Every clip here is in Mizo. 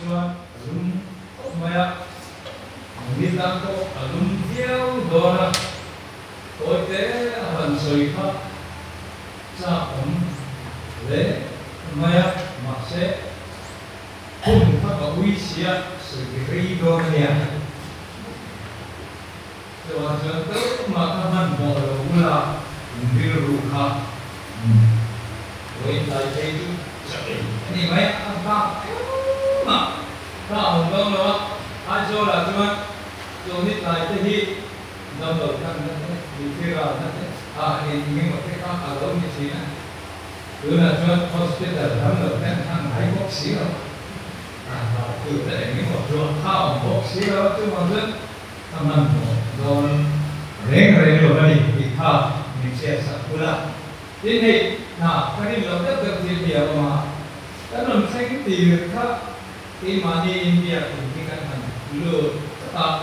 chuan a lum khawp mai a, ni tan pawh a lum viau dawn a, tawi te a han sawi kha chak awm hle mai a, mahse hun kha ka ui sia sawi rei dawn a nia. Chuvang chuan tumah kha hmanhmawh lo ula in rilru kha vawiin tlai phei chu chaw ei a ni mai a bak engmah kha a awm dawn lo a, Aizawlah chuan chawhni tlai te hi damlo tlanna te, mitthi ralna te a eng engemaw te kha a lo ni thin a, tunah chuan hospital damlo te an hman ngai bawk si lo a, hlauh tur te eng emaw hluah kha a awm bawk si lo a, chuvang chuan Ka hmanhmawh dawn reng reng lo a ni tih kha min hriat sak bul a. Tin hei hna ka rin loh deuh deuh thil hi a awm a, kan rawn thleng tir kha keimahni India kum hi kan han lut tlat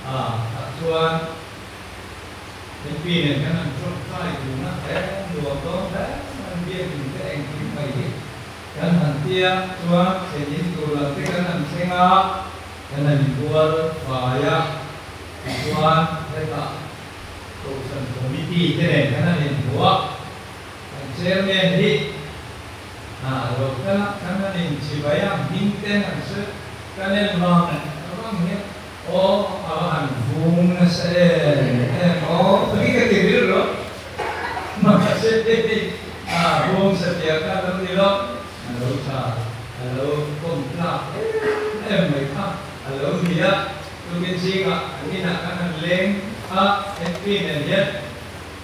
a, ah chuan MP nen kan han tawngtai dun a, he nuam dawn hle mai biakin te engkim mai hi kan han tia chuan thlen in tur lam te kan han thleng a. Kan han inbual fai a, tichuan hetah Kohhran Committee te nen kan han inhmu a, kan Chairman hi a lo kal a, kan han inchibai a, hming ten an sawi kan en vang vang hian aw a va han vung nasa em em aw ka ti rilru a, mahse hei a vung satliah kha a lo ni lo. A lo tha, a lo kawm tlak em em mai kha a lo ni a. Tukin zingah an inah kan han leng a, MP nen hian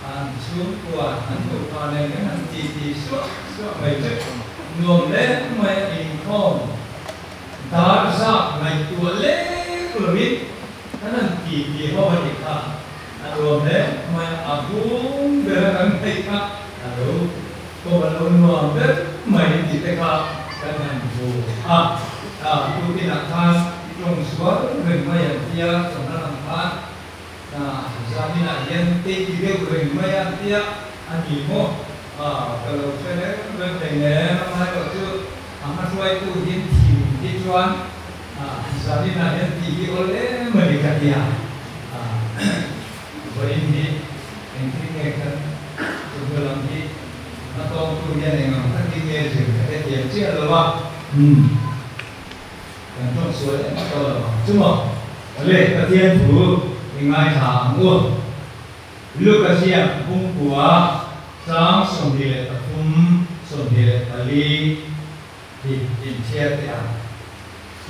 an chhungkua, an nupa nen kan han titi suah suah mai chu nuam hle mai a, inkhawm dar zak ngaihtuah lek lovin kan han titi ho a nih kha, a nuam hle mai a, a bung bera kan hmeih kha a lo Kawng a lo nuam ber mai tih te kha kan han hmu a, a tukinah khan tawng sual reng mai an tia, chawhna lam khan zaninah hian tei ti deuh reng mai an tia a ni maw? Ka lo hre reng reng thei nen a ngailo chu a hmahruaitu hian thim hi chuan zaninah hian tih hi awl em a ni ka tia, vawiin hi engtin nge kan Chawhnu lam hi a tawngtu hian eng ang takin nge zir ka hrethiam chiah lo a, umm kan tawng sual em tawh lo ang chu maw? Awle, Pathian thu i ngaithla ang u. Luka ziak bungkua chang 23, 24 hi inchhiar teh ang.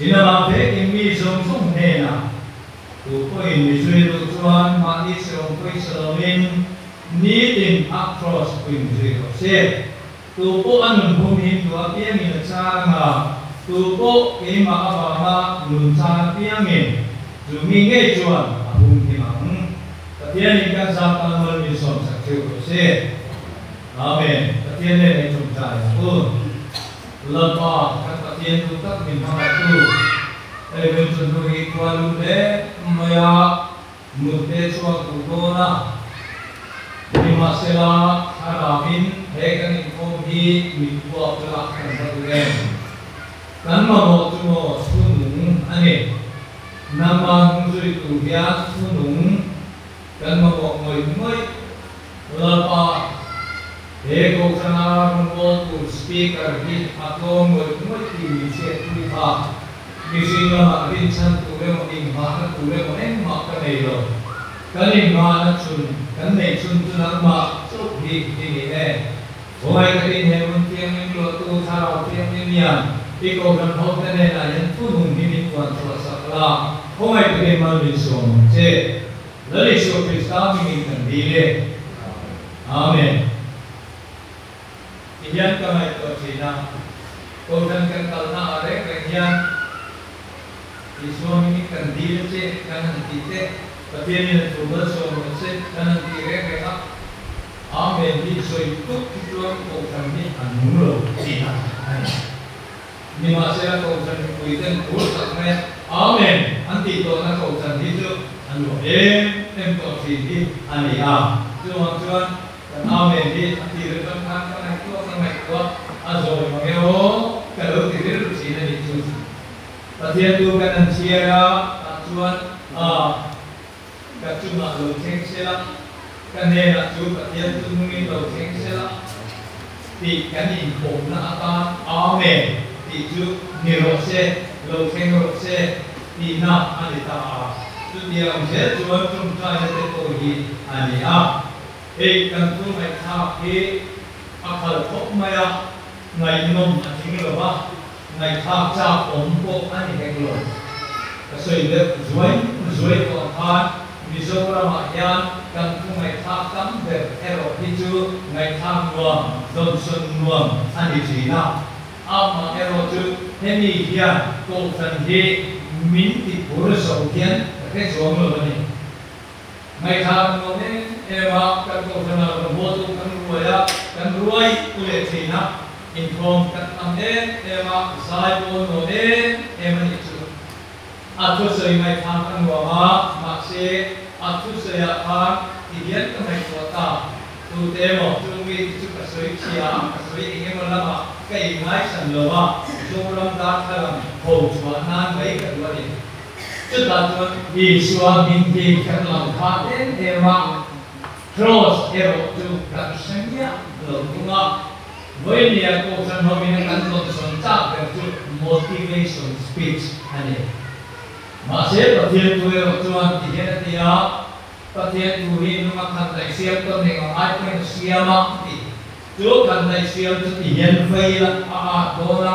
In amah vekin mi zawng zawng hnenah tu pawhin mi zui duh chuan mahni hreawm pawisa lovin nitin a cross puin zui rawh se. Tu pawh a nun hum him duh apiangin a char anga, tu pawh keimah avanga nun char apiangin chu mi ngei chuan a hum him ang. Pathianin kan zat tan mal min sawmsak theuh rawh se. Amen. Pathian nen ei tawngtai ang u. Lalpa, kan Pathian duh tak min hmangaihtu, hei veng chu hnu hi khua lum hle mai a, mut te chhuak duh dawn a. Nimahsela, thlarauin he kan inkhawm hi mit puak lak kan va duh em? Kan mamawh chu maw thu nung a ni. Nangmah hnungzui tur hian thu nung kan mamawh ngawih ngawih. Lalpa, he Kohhrana rawngbawltu Speaker hi a tlawm ngawih ngawih tih min hriatpui kha. Mihring lamah rinchhan tur emaw inghahna tur emaw engmah ka nei lo. Kan inghahna chhun, kan neih chhun chu nangmah chauh hi i ni e. Khawngaih takin he hmun thianghlim luahtu Thlarau Thianghlim hian i Kohhran hote hnenah hian thunung hi min puan chhuah sak la, khawngaih takin mal min sawm ang che. Lal Isua Krista hmingin kan dil e. Amen. Ti hian ka ngaihtuah thin a, Kohhran kan kalna ah reng reng hian Isua hmingin kan dil a che kan han tih te, Pathianin a thu malsawm rawh se kan han tih reng reng a, Amen hi sawi tuk hi chuan Kohhran hi a nung lo tihna a ni. Nimahsela Kohhran mipui ten phur tak mai a, Amen! an tih tawhna Kohhran hi chu a nuam em em tawh thin hi a ni a. Chuvang chuan kan Amen hi a tir atang khan ka ngaihtuah ka ngaihtuah a zawi mang e aw ka lo ti rilru thin a nih chu. Pathian tu kan han chhiar a, tah chuan a ka chungah lo thleng sela, ka hnenah chu Pathian chu nungin lo thleng sela tih kan inpawmna atan Amen tih chu ni rawh se, lo thleng rawh se tihna a ni ta a. Chutiang zel chuan tawngtaina te pawh hi a ni a. Hei kan thu ngaihthlak hi a khal khawp mai a, ngaihnawm a tling lo va, ngaihthlak chak awm pawh a ni hek lo. Ka sawi deuh zuai zuai tawh khan Mizoramah hian kan thu ngaihthlak tam ber erawh hi chu ngaihthlak nuam, dawnsawn nuam a ni thin a. Amah erawh chu hemi hian kohhran hi min ti phur zo hian ka hre chuang lo a ni. Ngaihthlak nuam em em a, kan kohhranah rawn haw tu kan ruai a, kan ruai u leh thin a, inkhawm kan tam em em a, zai pawh nuam em em a nih chu. A thusawi ngaihthlak a nuam a, mahse a thusawiah khan ti hian ka ngaihtuah ta, tute emaw chung mi te chu ka sawi chhia a, ka sawi eng emaw lamah ka inngaihsan lo a, Zoram darthlalang ho chhuah nan mai ka duh a ni. Chutah chuan Isua hming hi kan lam kha em em a, Kraws erawh chu kan hre miah lo thung a. Vawinia Kohhran hovin a kan dawnsawn chak ber chu motivation speech a ni. Mahse Pathian thu erawh chuan ti hian a ti a, Pathian thu hi nunga khan daih siam tawn eng ang ai pawhin a siam a ti. Chu khan daih siam chu ti hian vei la a at dawn a.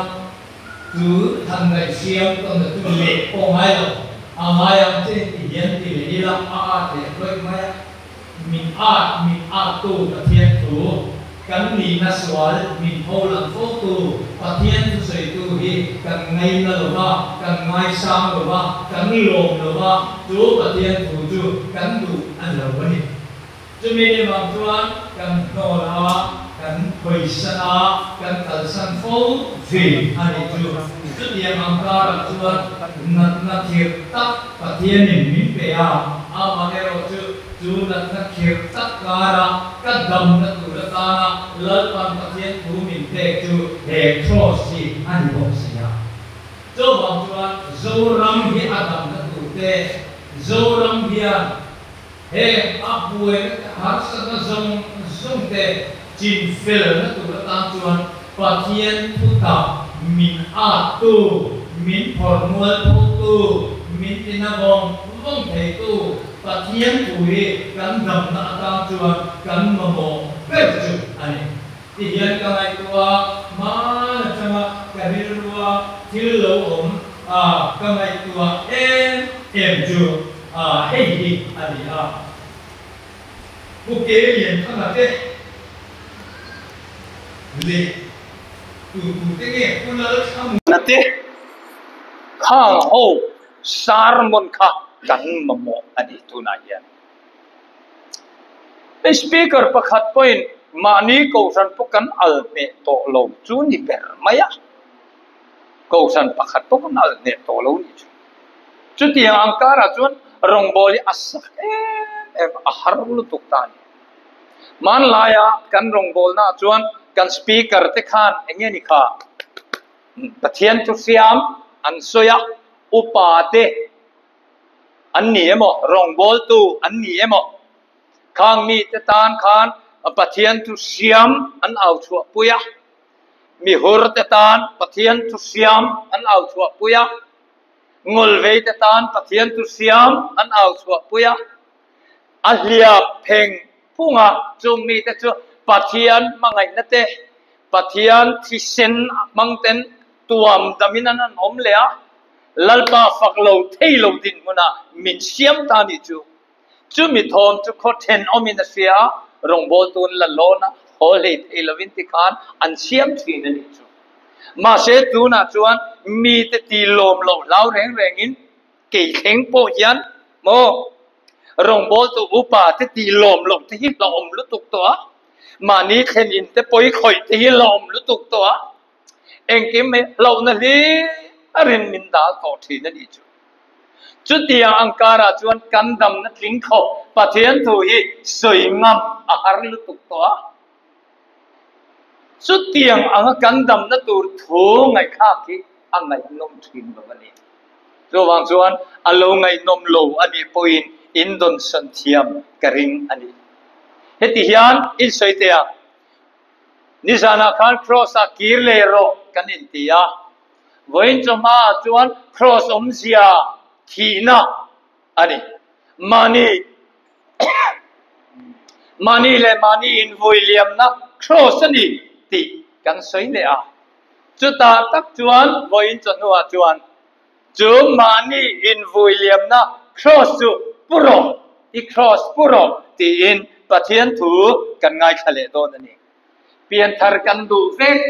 Chu than ngaih siam tawn a tu leh pawh ngai lo, a ngai ang che ti hian ti leh ila a at leh hlawih mai a, min at min at tu Pathian thu, kan nihna sual min pho lang fo tu Pathian thusawi tu hi kan ngaina lo va, kan ngaisang lo va, kan lawm lo va, chu Pathian thu chu kan duh a ni lo a ni. Chumi ni vang chuan kan hnawl a, kan hawisan a, kan kalsan fo thin a nih chu. Chutiang ang karah chuan natna khirh tak Pathianin min pe a, amaherawh chu chu natna khirh tak kara ka damna tur atana Lalpan Pathian thu min pek chu he Kraws hi a ni bawk si a. Chuvang chuan Zoram hi a damna tur te, Zoram hian Heng a buaina te harsatna zawng zawng te chin felna tur atan chuan Pathian thutak min at tu, min phawrh mual pho tu, min tina vawng vawng thei tu Pathian thu hi kan damna atan chuan kan mamawh ber chu a ni. Ti hian ka ngaihtuah hman atanga ka rilrua thil lo awm a ka ngaihtuah em em chu a hei hi a ni a. Pu Ke Lianthanga te leh tu tu te nge Pu Lalthlamuana te khang ho sermon kha kan mamawh a ni tunah hian. Speaker pakhat pawhin mahni kohhran pawh kan al hneh tawh lo chu ni ber mai a, kohhran pakhat pawh kan al hneh tawh lo ni chu. Chutiang ang karah chuan rawngbâwl hi a sak em em a har lutuk ta a ni. Hmanlaia kan rawngbâwlnaah chuan kan speaker te khan eng nge ni kha Pathian chu hriam an sawi a, upa te an ni emaw, rawngbawltu an ni emaw, khang mite tan khan Pathian thu hriam an au chhuah pui a, mihur te tan Pathian thu hriam an au chhuah pui a, ngawlvei te tan Pathian thu hriam an au chhuah pui a, a hliap pheng phunga chung mite chu Pathian hmangaihna te, Pathian thisen hmang ten tuam damin an han awm leh a, Lalpa fak lo thei lo dinhmunah min siam ta ni chu. Chumi thawm chu khaw thenawmin a hria a, rawngbawltu an la lawn a, haw hlei thei lovin tikhan an siam thin a nih chu. Mahse tunah chuan mite ti lawm loh hlau reng rengin kei thleng pawh hian maw rawngbawltu upa te ti lawm loh te hi hlauhawm lutuk tawh a, mahni thlen in te pawi khawih te hi hlauhawm lutuk tawh a. Engkim hi hlauhna hlir a rin min dal tawh thin a nih chu. Chutiang ang karah chuan kan damna tling khawp Pathian thu hi sawi ngam a har lutuk tawh a. Chutiang anga kan damna tur thu ngaihthlak hi a ngaihnawm thin lo a ni. Chuvang chuan a lo ngaihnawm lo a nih pawhin in dawnsawn thiam ka ring a ni. Heti hian in sawi teh a, Nizanah khan Kraws ah kir leh rawh kan inti a, vawiin chawhma ah chuan Kraws awmzia thihna a ni. Mahni mahni leh mahni invui liamna Kraws a ni tih kan sawi leh a. Chutah tak chuan vawiin chawhnuah chuan chu mahni invui liamna Kraws chu pu rawh, i Kraws pu rawh tiin Pathian thu kan ngaithla leh dawn a ni. Pianthar kan duh vek,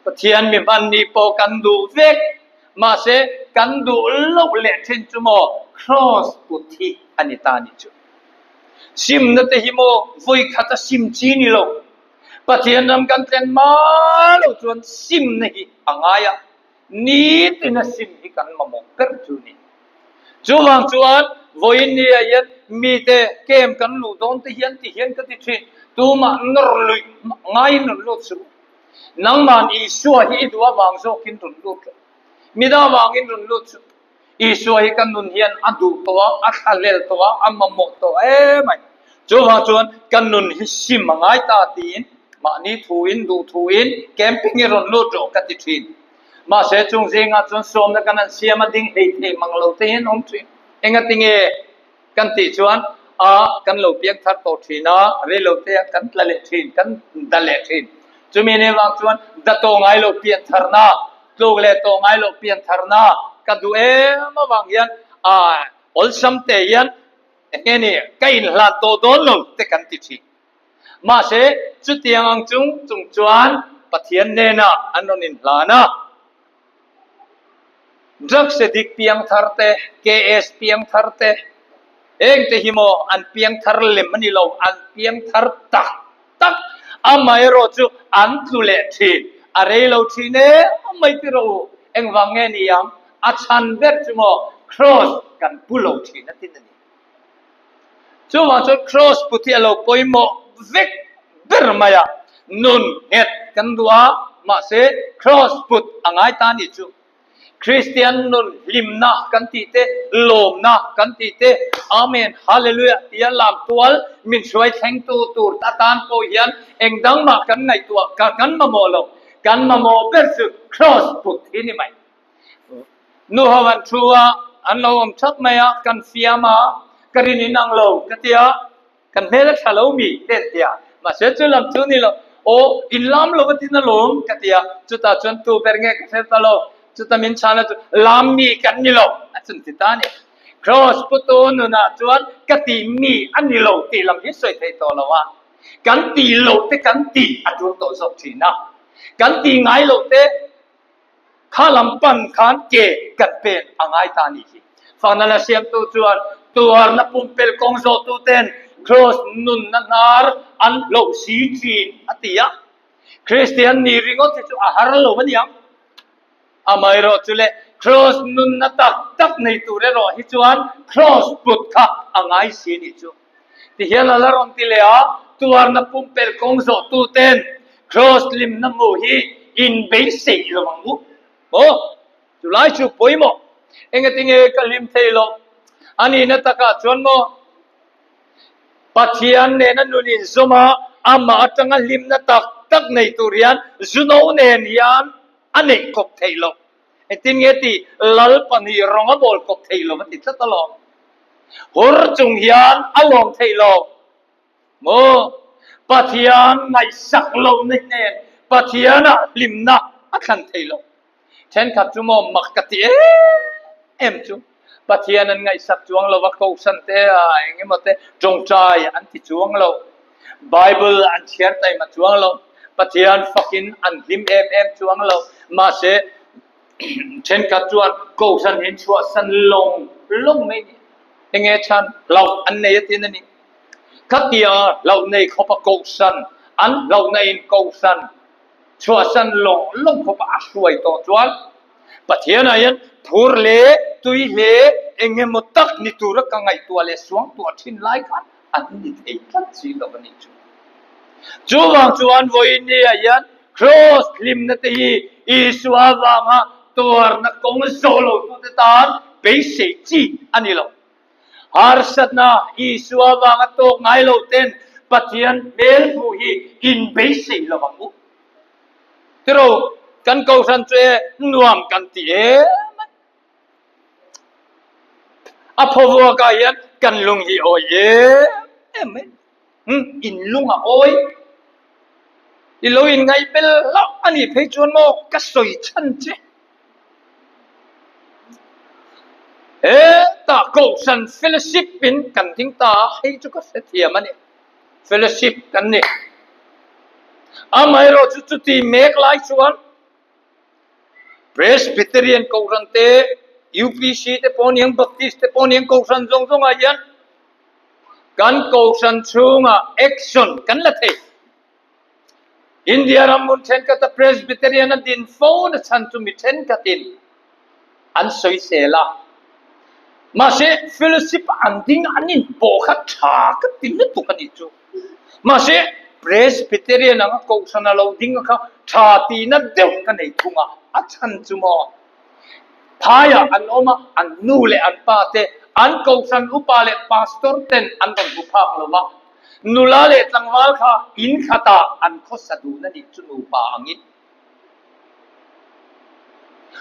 Pathian mi hman nih pawh kan duh vek, mahse kan duh loh leh thin chu maw Kraws put hi a ni ta ni chu. Simna te hi maw vawi khat a sim chi ni lo. Pathian ram kan tlen hma lo chuan simna hi a ngai a, nitin a sim hi kan mamawh ber chu ni. Chuvang chuan vawiin ni ah hian mite camp kan luh dawn te hian ti hian ka ti thin, tumah nawr luih ngaiin rawn lut suh. Nangman Isua hi i duh avang zawkin rawn lut lo. Mida avangin rawn lut suh. Isua hi ka nun hian a duh tawh a, a thlahlel tawh a, a mamawh tawh em mai. Chuvang chuan ka nun hi sim a ngai ta tiin mahni thuin, duh thuin camping i rawn lut rawh ka ti thin. Mahse chung zingah chuan sawmna kan han siam a ding hlei thei mang lo te hian awm thin. Engatinge kan tih chuan a kan lo piang thar tawh thin a, reilo te ah kan tla leh thin, kan da leh thin. Chumi nen vang chuan da tawh ngai lo pian tharna, tluk leh tawh ngai lo pian tharna ka duh em avang hian a awlsam te hian enge ni ka inhlan tawh dawn lo te kan ti thin. Mahse chutiang ang chung chung chuan Pathian hnenah an rawn inhlan a. Drugs addict piang thar te, KS piang thar te, heng te hi maw an piang thar lem a ni lo, an piang thar tak tak. Amaherawh chu an tlu leh thin, a rei lo thin em mai ti rawh u. Engvang nge ni ang? A chhan ber chu maw Kraws kan pu lo thin a tin a ni. Chuvang chuan Kraws put hi a lo pawimawh vek ber mai a, nun nghet kan duh a, mahse Kraws put a ngai ta nih chu. Kristian nun hlimna kan tih te, lawmna kan tih te, Amen, Hallelujah tia lam tual min hruai thlengtu tur atan pawh hian eng dang mah kan ngaihtuah kan mamawh lo. Kan mamawh ber chu Kraws put hi ni mai. Nu ho an thu a, an lo awm thap mai a, kan fiam a, ka rin in ang lo ka ti a, kan hmel a tha lo mi te an ti a, mahse chu lam chu ni lo, aw in lam lo va tin alawm ka ti a, chutah chuan tu ber nge ka hre ta lo, chuta min chhana chu lam mi kan ni lo a chun ti ta a ni. Kraws putu nunah chuan ka tih mi a ni lo tih lam hi sawi thei tawh lo a, kan tih loh te kan tih a tul tawh zawk thin a, kan tih ngai loh te Kha lam pan khan ke kan pen a ngai ta nih hi. Fakna siamtu chuan tuarna pumpelh kawng zawhtu ten Kraws nunna hnar an hloh si thin a ti a. Kristian nih ringawt hi chu a har lo a niang. Amaherawh chu le Kraws nunna tak tak nei tur erawh hi chuan Kraws put kha a ngai si nih chu. Tihian a la rawn ti leh a, tuarna pumpelh kawng zawhtu ten Kraws limna hmuh hi in beisei lo ang u. Maw? Chulai chu pawimawh. Engatinge ka hlim thei lo? A nihna takah chuan maw Pathian nena nun inzawm a, amah atanga hlimna tak tak nei tur hian Zuno nen hian a neih kawp theih loh. Engtin nge tih Lal pahnih rawng a bawl kawp thei lo a ti tlat alawm. Hur chung hian a lawm theih lo maw? Pathian ngaihsak lohna hnen Pathianah hlimna a thlan thei lo. Thenkhat chu maw mak ka ti em em chu Pathian an ngaihsak chuang lo a, kohhran te a eng emaw te tawngtai an ti chuang lo, Bible an chhiar taima chuang lo, Pathian fakin an hlim em em chuang lo. Mahse thenkhat chuan kohhran hi chhuahsan lawng lawng mai ni. Enge chhan hlauh an nei atin a ni. Khatia hlauh nei khawpa kohhran an hlauhna in kohhran chhuahsan lawng lawng khawpa a hruai tawh chuan Pathianah hian phur leh tui hle eng emaw tak ni tura ka ngaihtuah leh suangtuah thin lai khan an ni thei tlat si lo a nih chu. Chuvang chuan vawiin ni ah hian Kraws hlimna te hi Isua avanga tuarna kawng zawh lo tute tan beisei chi a ni lo. Harsatna Isua vanga tawk ngai lo ten Pathian hmel hmuh hi in beisei lo ang u. Tiro, kan kohhran chu e nuam kan ti em a. A phawvuakah hian kan lung hi awi em em mai. In lung a awi. I lo inngaih bel hlauh a nih phei chuan maw ka sawi chhan che. Hetah Kohhran Fellowship in kan ding ta a, hei chu ka hrethiam a ni. Fellowship kan ni. Amaherawhchu chu chuti mek lai chuan Presbyterian Kohhran te, UPC te pawh aniang, Baptist te pawh aniang Kohhran zawng zawngah hian kan Kohhran chhungah action kan la thei. India ram hmun thenkhat a Presbyterian a din fo na chhan chu mi thenkhatin an sawisel a. Mahse, fellowship an ding an inpawh kha tha ka ti lutuk a nih chu. Mahse, Presbyterian anga kohhran a lo ding kha tha tihna deuh ka nei thung a, a chhan chu maw? Phaiah an awm a, an nu leh an pa te, an kohhran upa leh pastor ten an rawn hmu phak lo va. Nula leh tlangval kha in khatah an khawsa dun a nih chu nupa angin.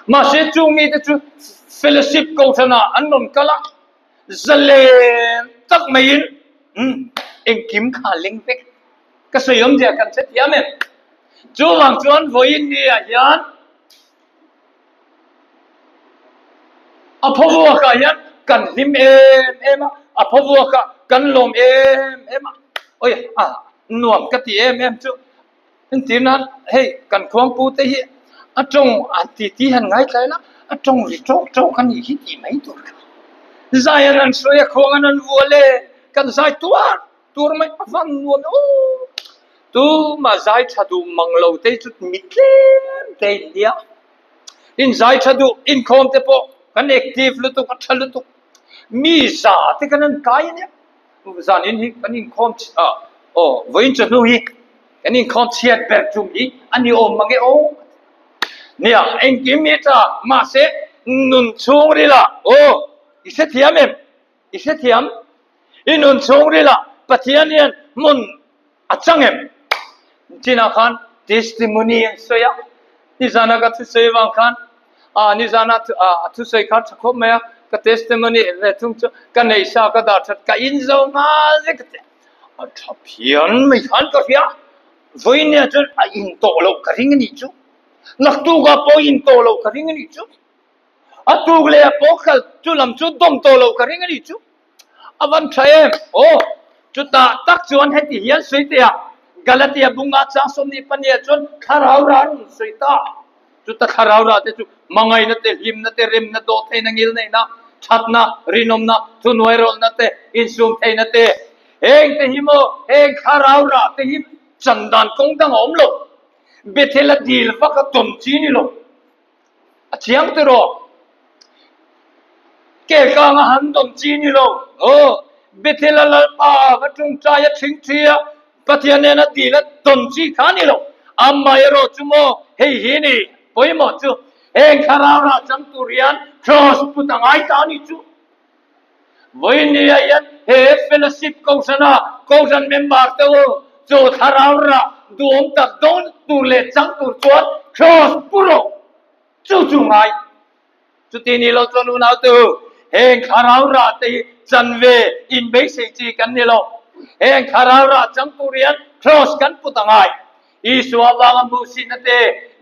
Mahse chung mite chu fellowship kohhranah an rawn kal a, zalen tak maiin engkim kha a leng vek. Ka sawi awmzia kan hrethiam em? Chuvang chuan vawiin ni-ah hian A phawvuakah hian kan hlim em em a, a phawvuakah kan lawm em em a, oi a nuam ka ti em em chu. Entir nan hei kan khuangpu te hi a tawng an ti ti han ngaithla ila a tawng ri tawk tawk a nih hi tih mai tur kha. Zai an han sawi a, khuang an han vual e, kan zai tuar tur mai a van nuam e aw. Tumah zai tha duh mang lo te hi chu mi tlem te in nia. In zai tha duh inkhawm te pawh kan active lutuk a tha lutuk. Mi za te kan an kai ania. Zan in hi kan inkhawm ah aw vawiin chawhnu hi kan inkhawm chhiat ber tum hi a ni awm mang e aw. Nia engkim hi tha mahse nun chhungril ah aw i hrethiam em? I hrethiam? I nun chhungril ah Pathian hian hmun A chang em? Chinah khan testimony an sawi a, nizana ka thusawi avang khan ah nizana a thusawi kha tha khawp mai a, ka testimony ve thung chu ka neih sa ka dah that ka in zo nghal vek a ti a, a tha phian mai khan ka hria, vawinia chuan a in tawh loh ka ring a nih chu, naktukah pawh in tawh loh ka ring a nih chu, a tuk leh ah pawh kal chu lam chu dawm tawh loh ka ring a nih chu. A van tha em? Aw, chutah tak chuan heti hian sawi teh a, Galatia bunga chang 24 chuan thlarau rah an rawn sawi ta. Chuta thlarau rah te chu hmangaihna te, hlimna te, remna, dawhtheihna, ngilneihna, thatna, rinawmna, thuhnuairawlhna te, insumtheihna te. Heng te hi maw, heng thlarau rah te hi chan dan kawng dang a awm lo. Bethel a dil vak a tawn chi ni lo. A chiang tiraw? Ke kang a han dawm chi ni lo. Aw, Bethel a Lalpa va tawngtai a thingthi a, Pathian nena dil a dawn chi kha ni lo. Amaherawh chu maw, hei hi ni pawimawh chu, heng thlarau rah chang tur hian cross put a ngai ta ni chu. Vawinia hian he fellowship kohhrana kohhran member te u chu thlarau rah duhawm tak dawn tur leh chang tur chuan cross pu rawh chu chu ngai. Chuti ni lo chuan unau te u, heng thlarau rah te hi chanve inbeisei chi kan ni lo. Heng thlarau rah chang tur hian cross kan put a ngai. Isua vanga hmuhsihna te,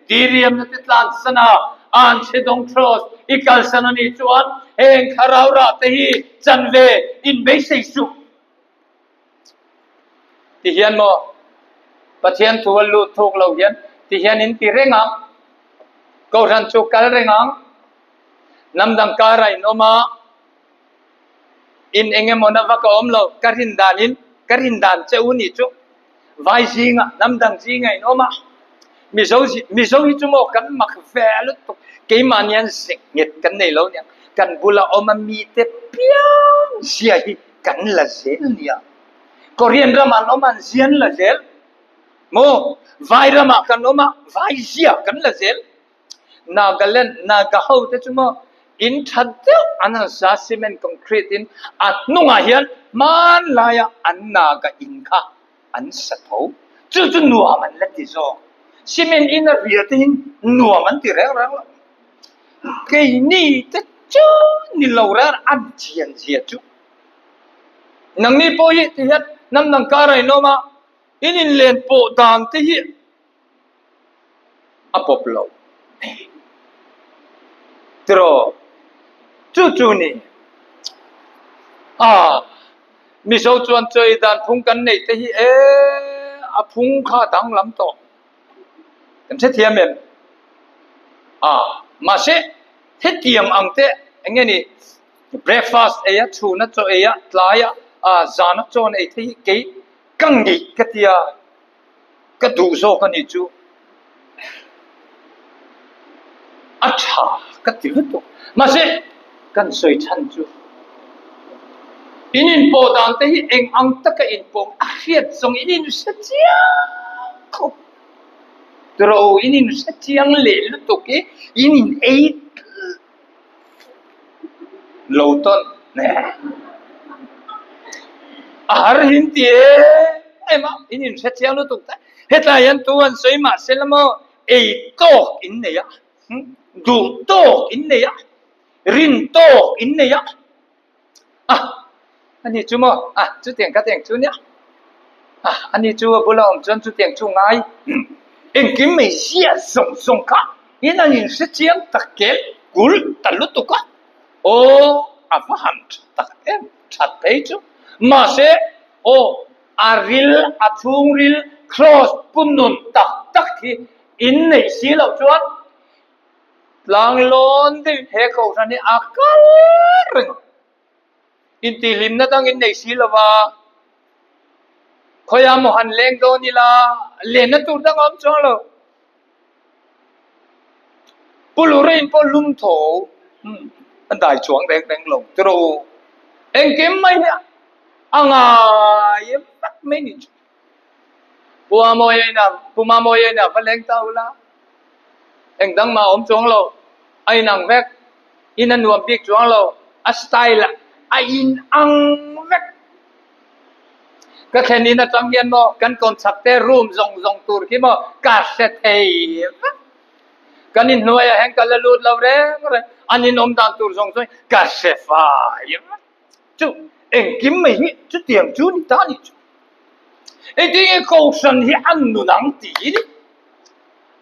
diriamna te tlansan a, anchhe dawng cross i kalsan a nih chuan heng thlarau rah te hi chanve inbeisei suh. Ti hian maw Pathian thu a lut thuk lo hian ti hian in ti reng ang, Kohhran chu kal reng ang, hnam dang kara in awm a, in eng emaw na vak a awm lo, ka rin dan in ka rin dan che u nih chu vai zinga hnam dang zinga in awm a, Mizo Mizo hi chu maw kan mak ve lutuk keimahni an zek nghet kan nei lo nia, kan bula awm a mite piang zia hi kan la zel nia, Korean ramah an awm a an zia an la zel maw, vai ramah kan awm a vai zia kan la zel. Nagaland, Naga ho te chu maw in tha deuh an han sa cement concrete in a hnungah hian hmanlaia an Naga in kha an sa tho. Chu chu nuam an la ti zawk. Cement in a ria te hin nuam an ti reng reng lo. Keini te chu ni lo reng an chian zia chu. Nangni pawh hi ti hian hnam dang kar a inawm a, in inlen pawh dan te hi a pawp lo. Tiraw? Chu chu ni. A Mizo chuan chawi dan phung kan neih te hi e a phung kha danglam tawh. Kan hrethiam em? A mahse hetiang ang te eng nge ni breakfast ei a, chhuna chaw ei a, tlai a, zana chawn ei te hi kei ka ngeih ka tia. Ka duh zawk a nih chu a tha ka ti lutuk. Mahse, kan sawi chhan chu in inpawh dan te hi eng ang taka inpawh a hriat zawng in inhre chiang khawp. Tiraw in inhre chiang leh lutuk hi in in ei lo tawn a har hin ti em em a in in hrethiam lutuk ta hetlai hian tu an sawi mah se la maw ei tawk in nei a duh tawk in nei a rin tawk in nei a a ani chu maw a chutiang ka tiang chu nia a ani chu a bula awm chuan chutiang chu ngai engkim mai ziah zawng zawng kha in an inhre chiang tak kel kul ta lutuk a aw a va han tha tak em that phei chu mahse aw a ril a chhungril cross pu nun tak tak hi in neih si loh chuan Tlang lawn deuhin he kohhran hi a kal reng a, intihhlimna dangin nei si lo va, khawiah maw han leng dawn ila lenna tur dang a awm chuang lo. Pu Lurain pawh lum tho a dai chuang reng reng lo tiraw u, engkim mai hi a ngai vek mai ni chu. Pu Amawia ina Pu Mamawia ina va leng ta ula eng dang mah a awm chuang lo a inang vek in a nuam bik chuang lo a style a inang vek ka thlen in atang hian maw kan kawn chak te room zawng zawng tur khi maw ka hre thei vek kan inhnuaiah hian ka la lut lo reng reng an inawm dan tur zawng zawng hi ka hre fai vek. Chu engkim mai hi chutiang chu ni ta ni chu. Engtin nge Kohhran hi an nun ang tih hi ni.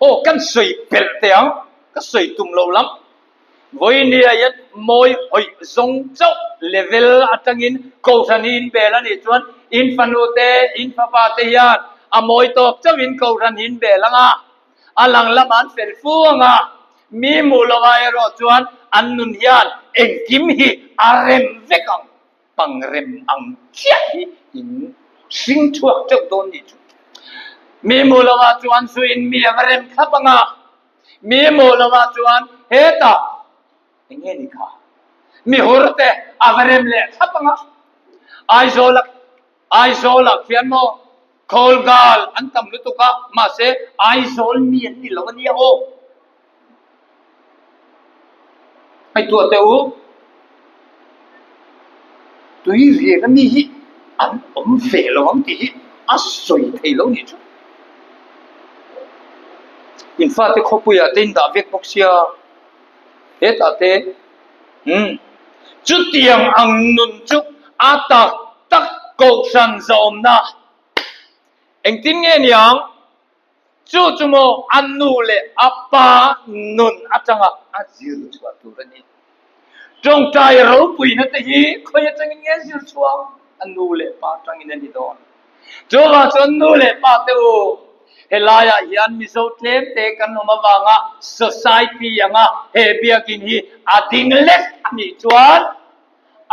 Aw kan sawi pelh teh ang, ka sawi tum lo lam. Vawinia hian mawi hawih zawng chauh level atangin Kohhran hi inbel a nih chuan in fanu te, in fapa te hian a mawi tawk chauhin Kohhran hi inbel ang a, a lang lamah an fel fu ang a. Mi hmuh lovah erawh chuan an nun hian engkim hi a rem vek ang, pang rem ang chiah hi in hring chhuak teuh dawn nih chu. Mi hmuh lovah chuan zuin mi a va rem thlap ang a, mi hmuh lovah chuan hetah eng nge ni kha, mi hur te a va rem leh thlap ang a, Aizawl a Aizawlah khian maw Khawl gal an tam lutuk a, mahse Aizawl mi an ni lo a nia aw. Ngaihtuah teh u, tui riak a mi hi an awm ve lo ang tih hi a sawi thei lo nih chu. In fate khawpuiah te in dah vek bawk sia, hetah te umm chutiang ang nun chu a tak tak kohhran zawmna engtin nge niang? Chu chu maw a nu leh a pa nun atanga a zir chhuah tur a ni. Tawngtai ropuina te hi khawi atangin nge zir chhuah? A nu leh pa atangin a ni dawn. Chuvang chuan nu leh pa te u, helaiah hian Mizo tlem te kan awm avanga society anga he biakin hi a ding lek a nih chuan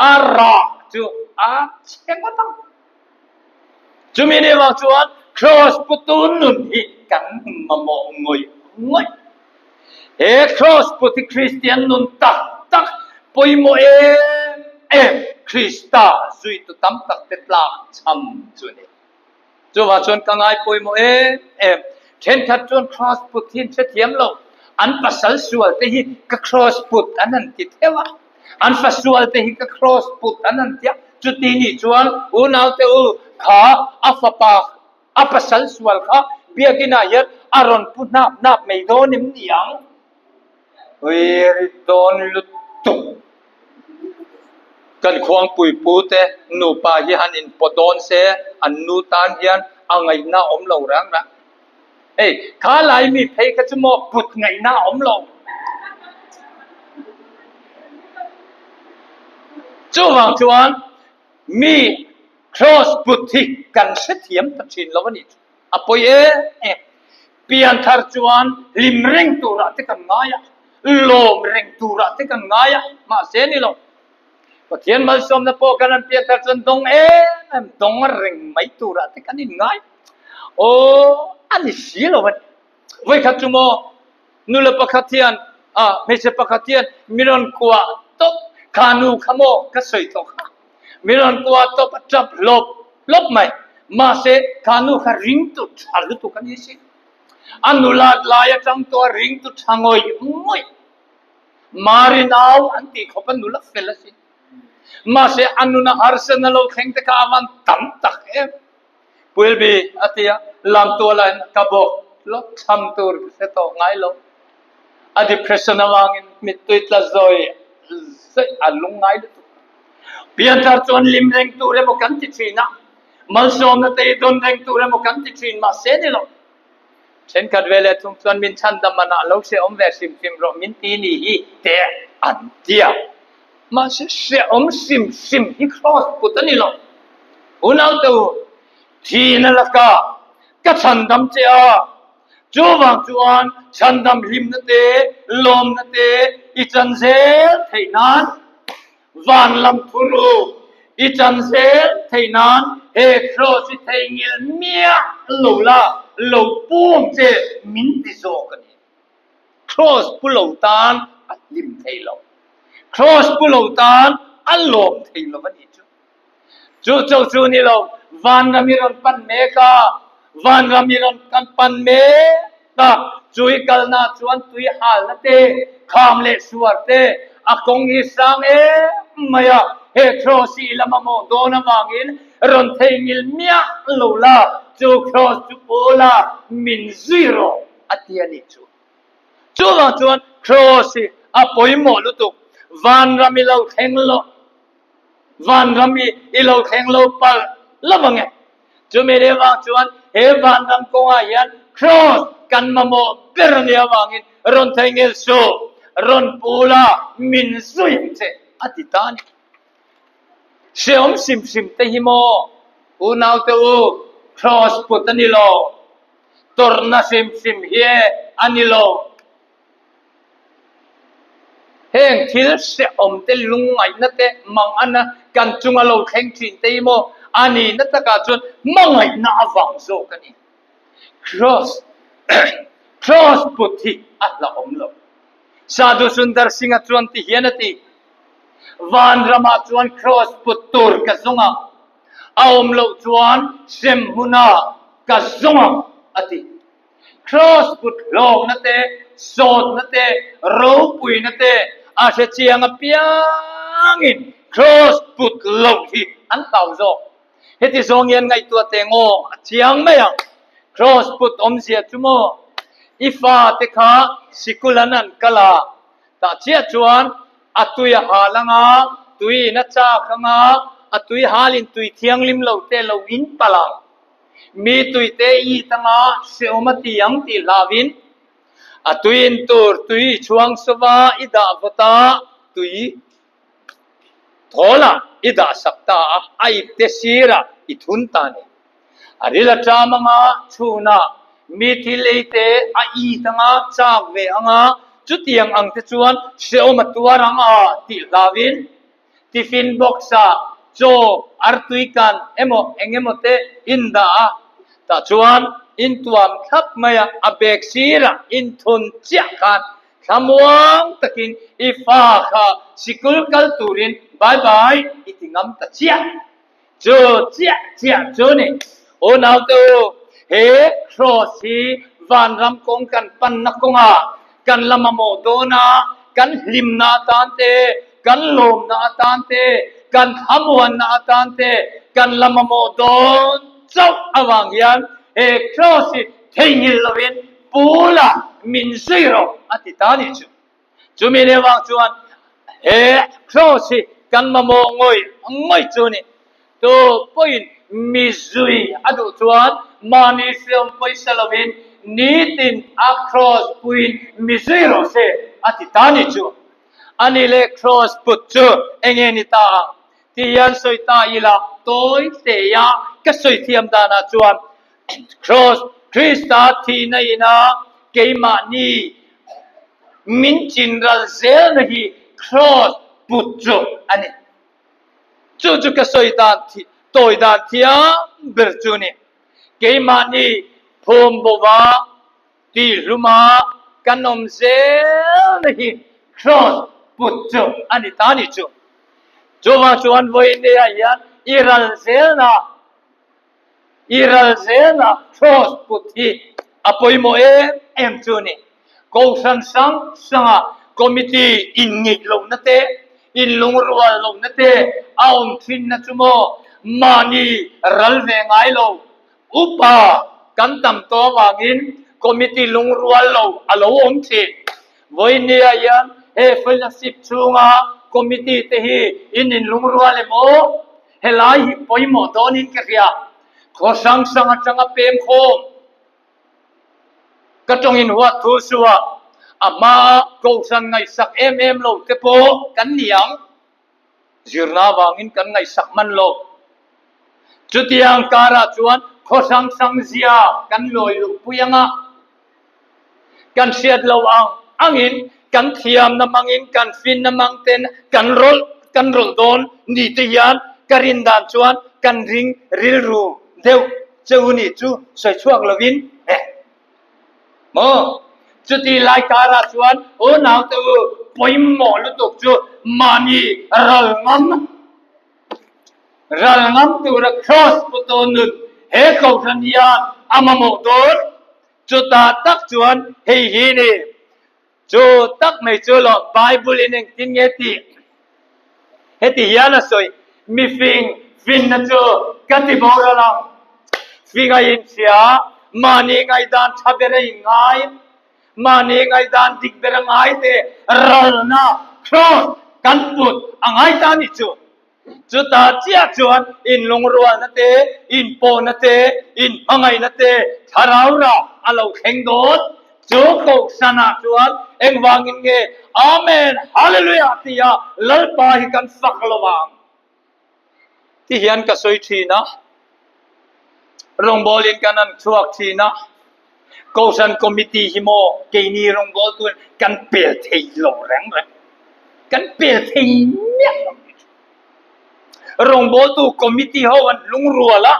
a rah chu a chhe ngawt ang. Chumi ni vang chuan Kraws putu nun hi kan mamawh ngawih ngawih. He Kraws put hi Kristian nun tak tak pawimawh em em Krista zuitu tam tak te tlak cham chu a ni. Chuvang chuan ka ngai pawimawh em em. Thenkhat chuan Kraws put hi an hrethiam lo. An pasal sual te hi ka cross put an han ti theuh a, an fa sual te hi ka cross put an han ti a, chuti nih chuan unaute u kha a fapa a pasal sual kha biakinn ah hian a rawn pu hnap hnap mai dawn em ni ang? Ui dawn lutuk. Kan khuangpui pu te nupa hi han inpawh dawn se an nu tan hian a ngaihna a awm lo rang rang. Hei, kha lai mi phei kha chu maw put ngaihna a awm lo. Chuvang chuan mi cross put hi kan hrethiam ta thin lo a nih chu. A pawi em em. Pianthar chuan hlim reng turah te kan ngai a, lawm reng turah te kan ngai a, mahse ni lo. Pathian malsawmna pawh kan han pianthar chuan dawng em em, dawng reng mai turah te kan inngai. Aw, a ni si lo a ni. Vawikhat chu maw nula pakhat hian, ah, hmeichhe pakhat hian mi rawn kuah tawp, kha nu kha maw ka sawi tawh kha. Mi rawn kuah tawp a tap hlawp hlawp mai. Mahse, kha nu kha ringtu tha lutuk a ni si. A nulat lai atang tawh a ringtu tha ngawih ngawih. Mari nau an tih khawp a nula fel asin. Mahse, a nuna harsatna lo thleng te kha a van tam tak em. Puilbi a ti a, lamtualain ka bawk lawk tham tur ka hre tawh ngai lo. A depression avangin mittui tla zawi zawi a lung ngai lutuk. Pianthar chuan lim reng tur emaw kan ti thin a, malsawmna te hi dawn reng tur emaw kan ti thin mahse ni lo. Thenkhat ve leh thung chuan min chhandam manah lo hrehawm ve hrim hrim rawh min ti ni hi te an ti a. Mahse hrehawm hrim hrim hi cross put a ni lo. Unaute u, thihna laka ka chhandam che a, chuvang chuan chhandam hlimna te, lawmna te i chan zel theih nan van lam thur u, i chan zel theih nan he cross hi theihnghilh miah lo la, lo pum che min ti zawk a ni. Cross pu lo tan a hlim thei lo. Cross pu lo tan a lawm thei lo a nih chu. Chu cho chu ni lo, vanram i rawn pan mek a, vanram i rawn kan pan mek a, chu i kalna chuan tui halna te, kham leh suar te, a kawng hi sang em mai a, he cross hi i la mamawh dawn avangin rawn theihnghilh miah lo la, chu cross chu pu la, min zui rawh. a ti a nih chu. Chuvang chuan Cross hi a pawimawh lutuk. Vanram i lo thleng lo, vanram i i lo thleng lo palh lo ang e. Chumi leh vang chuan he vanram kawngah hian Cross kan mamawh ber a nih avangin rawn theihnghilh suh, rawn pu la, min zui ang che a ti ta a ni. Hreawm hrim hrim te hi maw unaute u Cross put a ni lo. Tawrhna hrim hrim hi a ni lo. Heng thil hrehawm te, lungngaihna te, manghana kan chunga lo thleng thin te hi maw a nihna takah chuan hmangaihna avang zawk a ni. Cross Cross put hi a hlauhawm lo. Sadhu Sundar Singh-a chuan ti hian a ti, Vanramah chuan Cross put tur ka zawng ang. A awm loh chuan hrem hmunah ka zawng ang, a ti. Cross put hlawkna te, sawtna te, ropuina te a hre chiang apiangin cross put loh hi an hlau zawk. Heti zawng hian ngaihtuah teh ngaw a chiang mai ang. Cross put awmzia chu maw? I fate kha sikul an an kal a, Tah chiah chuan a tui a hal ang a, tui in a chak ang a, a tui halin tui thianghlim lo te lo in palh ang. Mi tui te it ang a, hrehawm a ti ang tih hlauhin a tui in tur tui i chhuang sawva i dah vawt a, tui thawlah i dah sak ta a, a ipte sirah i thun ta a ni. A ril a ṭam anga chhunah mi thil ei te a it anga chak ve anga chutiang ang te chuan hrehawm a tuar ang a tih hlauhin tiffin box ah chaw artui kan emaw eng emaw te in dah a, tah chuan in tuam thlap mai a, a bag sirah in thun chiah khan thlamuang takin i fa kha sikul kal turin bye bye i ti ngam ta chiah. Chu chiah chiah chu ni. Unaute u, he cross hi vanram kawng kan panna kawngah Kan la mamawh dawn a, kan hlimna atan te, kan lawmna atan te, kan thlamuanna atan te kan la mamawh dawn chauh avang hian he cross hi theihnghilh lovin Pula min zui rawh a ti ta nih chu. Chumi leh vang chuan he cross hi kan mamawh ngawih ngawih chu ni. Tu pawhin mi zui a duh chuan mahni hriam pawisa lovin nitin a cross puiin mi zui rawh se a ti ta ni chu. Ani leh cross put chu enge ni ta ang ti hian sawi ta ila tawi teia ka sawi thiam danah chuan cross Krista thihna ina keimahni min chinral zelna hi cross put chu a ni. Chu chu ka sawi dan tawi dan thiam ber chu ni. Keimahni phum bova tihluma kan awm zelna hi cross put chu a ni ta ni chu. Chuvang chuan vawiin ah hian i ral zelna I ral zela cross put hi a pawimawh em em chu a ni. Kohhran hrang hranga committee inngeih lohna te, inlungrual lohna te a awm thinna chu maw mahni ral ve ngai lo. Upa kan tam tawh avangin committee lungrual lo a lo awm thin. Vawinia hian he fellowship chhunga committee te hi in inlungrual em aw? Helai hi pawimawh dawnin ka hria. Khaw hrang hrang atanga pem khawm ka tawngin huat thu suah a hmaa kohhran ngaihsak em em lo te pawh kan ni ang. Zirna avangin kan ngaihsak hman lo. Chutiang karah chuan khaw hrang hrang zia kan lawi luhpui anga kan hriat lo ang angin kan thiamna hmangin kan finna hmang ten kan rawlh kan rawlh dawn ni te hian ka rin dan chuan kan ring rilru deuh che u nih chu sawi chhuak lovin eh maw chuti lai karah chuan u naute u pawimawh lutuk chu mahni ral ngam ral ngam tura cross pu tawn nun he kohhran hian a mamawh dawn. Chutah tak chuan hei hi ni, Chu tak mai chu lo Bible in engtin nge tih? Heti hian a sawi, Mifing finna chu ka ti boral ang. Fing a inhria, mahni ngaihdan tha ber a inngai, mahni ngaihdan dik ber a ngai te ralna, cross, kan put a ngai ta ni chu. Chutah chiah chuan inlungrualna te, inpawhna te, inhmangaihna te thlarau rah a lo thleng dawn. Chu kohhranah chuan engvangin nge Amen, Hallelujah tia Lalpa hi kan fak lo ang? Ti hian ka sawi thin a, rawngbawlin kan han chhuak thin a, Kohhran committee hi maw keini rawngbawltu kan pel thei lo reng reng. Kan pel thei miah lo ni. Rawngbawltu committee ho an lungrual a,